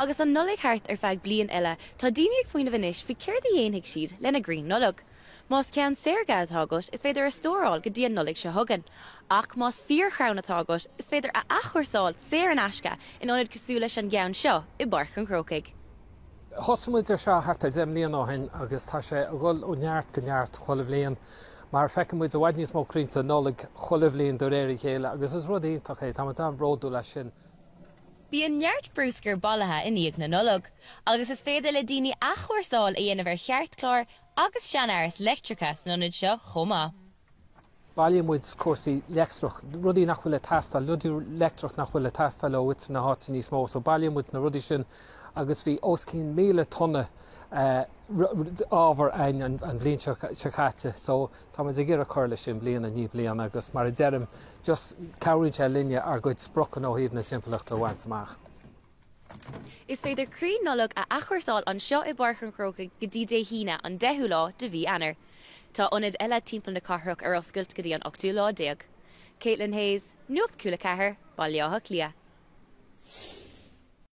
Agus an Nollaig thart ar feadh bliain eile, tá daoine ag smaoineamh anois faoi céard a dhéanfaidh siad lena gcrainn Nollag. Más ceann saorga atá agat, is féidir a stóráil go dtí an Nollaig seo chugainn. Ach más fíorchrann atá agat, is féidir a athchúrsáil saor in aisce in ionad cosúil leis an gceann seo i bPáirc an Chrócaigh. Thosaigh muid ar seo thart ar 10 mbliana ó shin agus tá sé ag dul ó neart go neart chuile bhliain mar feiceann muid i bhfad níos mó crainnte Nollag chuile bhliain de réir a chéile agus is rud iontach é, tá muid an-bhródúil as sin. Bíonn neart bruscair bailithe i ndiaidh na Nollag, agus is féidir le daoine athchúrsáil a dhéanamh ar cheartchláir agus seanfhearas leictreacha san ionad seo chomh maith. Bailíonn muid cúrsaí leictreach, rudaí nach bhfuil ag teastáil, rudaí leictreach nach bhfuil ag teastáil ó mhuintir na háite níos mó, so bailíonn muid na rudaí sin agus bhí os cionn 1,000 tonna ábhar againn an bhliain seo caite so tá muid ag iarraidh cur leis sin bliain i ndiaidh bliana agus mar a deirim just cabhraíonn sé linne ár gcuid spriocanna ó thaobh na timpeallachta a bhaint amach. Is féidir crainn Nollag a athchúrsáil anseo i bPáirc an Chrócaigh go dtí Dé hAoine an 10ú lá de mhí Eanáir. Tá ionaid eile timpeall na cathrach ar oscailt go dtí an ochtú lá déag. Caitlin Hayes, Nuacht Cúla 4, Baile Átha Cliath.